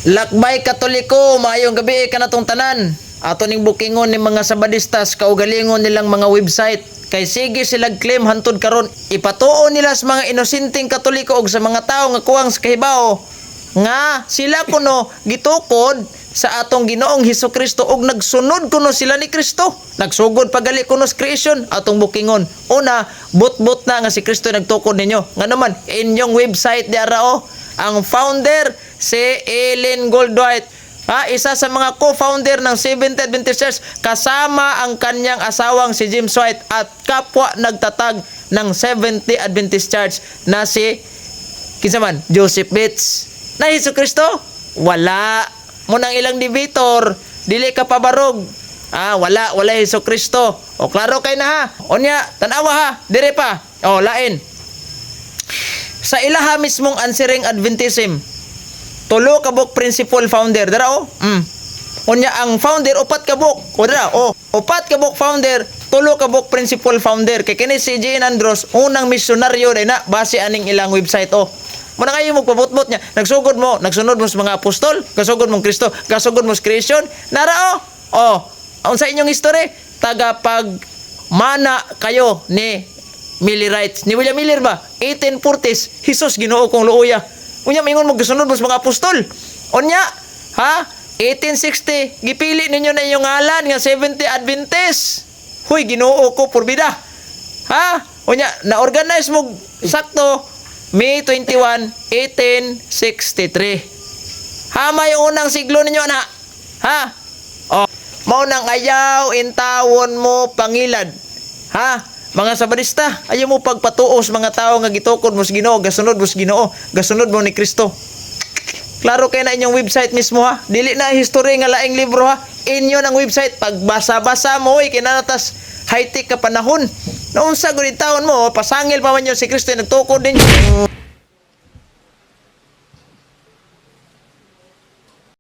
Lakbay Katoliko, maayong gabi kanatong tanan. Ato ning bukingon ni mga Sabadistas kaugalingon nilang mga website. Kay sige sila claim hantod karon, ipatuo nila sa mga inosenteng Katoliko og sa mga tawo nga kuwang sa kahibaw nga sila kuno gitukod sa atong Ginoong Hesus Kristo og nagsunod kuno sila ni Kristo. Nagsugod pagali kuno sa creation atong bukingon. Una, butbut na nga si Kristo nagtukod ninyo. Nga naman inyong website di ara oh. Ang founder si Ellen Goldwhite. Ha, isa sa mga co-founder ng Seventh Adventist Church kasama ang kanyang asawang si James White at kapwa nagtatag ng Seventh-day Adventist Church na si kinsa man, Joseph Bates. Na Hesus Kristo? Wala. Munang ilang debater, dili ka pabarog. Ah, wala, wala Hesus Kristo. O klaro kay na ha. Unya, tanawa ha, dire pa. O lain. Sa ilaha mismong Answering Adventism, tulo ka buok principal founder dara oh. Unya ang founder upat ka buok. O dara oh, upat ka buok founder, tulo ka buok principal founder. Kay kini si J. Andros, unang misyonaryo day na base aning ilang website oh. Muna kayo magpabotbot niya. Nagsugod mo, nagsunod mo sa mga apostol, kasugod mong Kristo, kasugod mo sa creation. Nara oh. Oh, unsa inyong history? Tagapag mana kayo ni Millerites. Ni William Miller ba? 1840s. Jesus, Ginoo kong luoya. Unya maingon mo gasunod mo sa mga apostol. Unya, ha? 1860, gipili ninyo na inyong ngalan nga Seventh Adventist. Huy, Ginoo ko purbida. Ha? Unya, na-organize mo sakto May 21, 1863. Ha, may unang siglo ninyo na. Ha? Oh, mao nang ayaw intawon mo pangilad. Ha? Mga Sabadista, ayaw mo pagpatuos mga tao nga gitukod mo sa Ginoo, gasunod mo sa Ginoo, gasunod mo ni Kristo. Klaro kay na inyong website mismo ha. Dili na history nga laing libro ha. Inyo ng website pagbasa-basa mo oy kinanatas high-tech ka panahon. Naunsa gud taon mo, pasangil pa man yun si Kristo nagtukod ninyo.